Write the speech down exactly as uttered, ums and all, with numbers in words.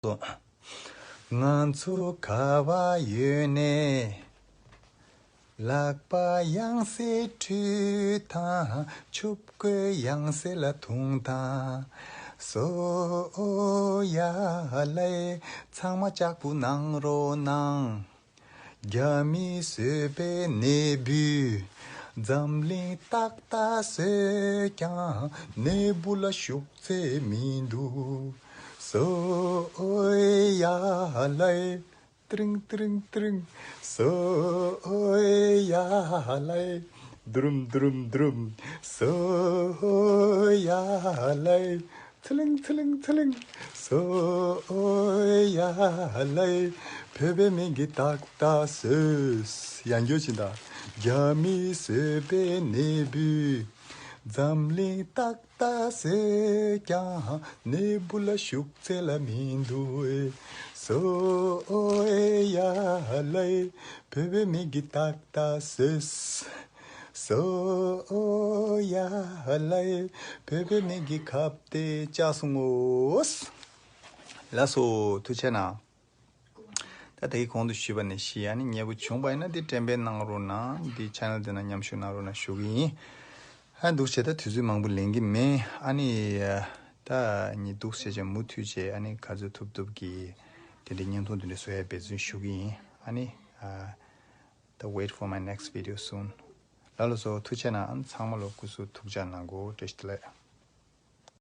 ང་ཚོ་ག་བ་ཡོད་ནས། ལག་པ་ཡང་སེ་ཁྲུས་དང་། ཆུབ་གོས་ཡང་སེ་ལ་འཐུང་དང་། སོ་ཡ་ལེ། ཚང་མ་ལྕགས་པོ་གནང་རོགས་གནང་། རྒྱ་མིས་བཟོས་པའི་ནད་འབུ། འཛམ་གླིང་ཏག་ཏག་བཟོས་ཀྱང་། ནད་འབུ་ལ་ཤུགས་ཚད་མི་འདུག་སོ་ཡ་ལེ། ཏྲིང་ཏྲིང་ཏྲིང་། སོ་ཡ་ལེ། དུ་རུམ་དུ་རུམ་དུ་རུམ། སོ་ཡ་ལེ། ཚི་ལིང་ཚི་ལིང་ཚི་ལིང་། སོ་ཡ་ལེ། བོད་པའི་མི་གི་ཏག་ཏག་སོས། ཡང་སྐྱར་ཕྱིན་ད། རྒྱ་མིས་བཟོས་པའི་ནད་འབུ། འཛམ་གླིང་ཏག་ཏག་བཟོས་ཀྱང་། ནད་འབུ་ལ་ཤུགས་ཚད་ལ་མི་འདུག་ཨེ། སོ་ཡ་ལེ། བོད་པའི་མི་གི་ཏག་ཏག་སོས། སོ་ཡ་ལེ། བོད་པའི་མི་གི་ཁབ་དེ་བཅག་སོང་ངོ་། ལགས་སོ། ཐུགས་རྗེ་གནང་། ད་དེ་གི་གོང་དུ་ཞུས་པ་ནང་བཞིན། ཨ་ནི་མཉེས་པོ་བྱུང་བ་ཡིན་ན་འདི་འགྲེམས་སྤེལ་གནང་རོགས་གནང་། འདི་ཆེ་ནལ་འདི་ནང་མཉམ་ཞུགས་གནང་རོགས་གནང་ཞུ་གི་ཡིན། ཨ་འདུག་བྱས་ད་དུས་ཚོད་མང་པོ་ལེན་གི་མེད། ཨ་ནི་ད་ཉི་འདུག་བྱས་བྱས་མུ་མཐུད་བྱས། ཨ་ནི་ག་ཚོད་ཐུབ་ཐུབ་ཀྱིས་དེ་འདྲའི་བརྙན་ཐུང་དེ་འདྲ་བཟོ་ཡ་འབད་བརྩོན་ཞུ་གི་ཡིན། ཨ་ནི་ད་wait for my next video soon། ལ་ལ་སོ། ཐུགས་རྗེ་གནང་། ཨ་ནི་ཚང་མ་ལོ་སྐུ་གཟུགས་ཐུགས་ཅག་གནང་གོ། བཀྲ་ཤིས་བདེ་ལེགས།